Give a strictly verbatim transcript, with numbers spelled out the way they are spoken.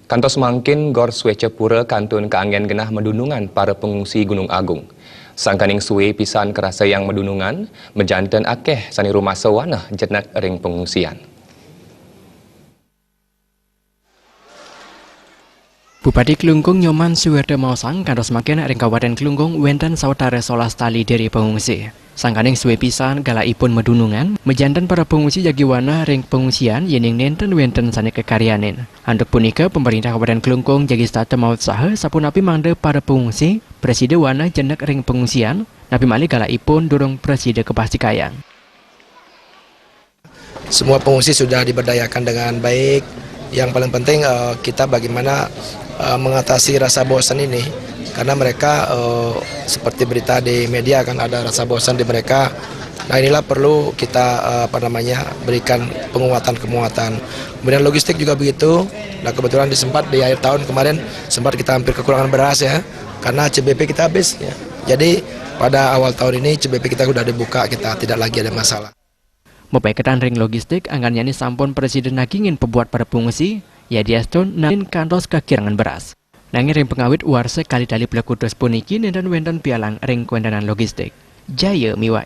Kantos mangkin Gor Swecapura kantun kaanggén genah madunungan para pengungsi Gunung Agung. Sangkaning sué pisan karasayang madunungan, majanten akéh sané rumasa wanah jenek ring pengungsian. Bupati Klungkung Nyoman Suwirta maosang kantos mangkin ring Kabupaten Klungkung wénten sawatara solas tali diri pengungsi. Sangkaning sué pisan galakipun madunungan, majanten para pengungsi jagi wanah ring pengungsian yéning nénten wénten sané kakaryanin. Antuk punika, pemerintah Kabupaten Klungkung jagi setata mautsaha sapunapi mangda para pengungsi prasida wanah jenek ring pengungsian, napi malih galakipun durung prasida kapastikayang. Semua pengungsi sudah diberdayakan dengan baik. Yang paling penting, eh, kita bagaimana, eh, mengatasi rasa bosan ini, karena mereka, eh, seperti berita di media kan ada rasa bosan di mereka. Nah, inilah perlu kita, eh, apa namanya, berikan penguatan-penguatan. Kemudian logistik juga begitu. Nah, kebetulan di sempat di akhir tahun kemarin sempat kita hampir kekurangan beras ya, karena C B P kita habis ya. Jadi pada awal tahun ini C B P kita sudah dibuka, kita tidak lagi ada masalah. Mapaiketan ring logistik, anggan nyane sampun prasida nagingin pabuat para pengungsi, yadiastun nangin kantos kakirangan beras. Nanging ring pangawit warsa kalih tali plekutus puniki nénten wénten pialang ring kawéntenan logistik. Jaya miwah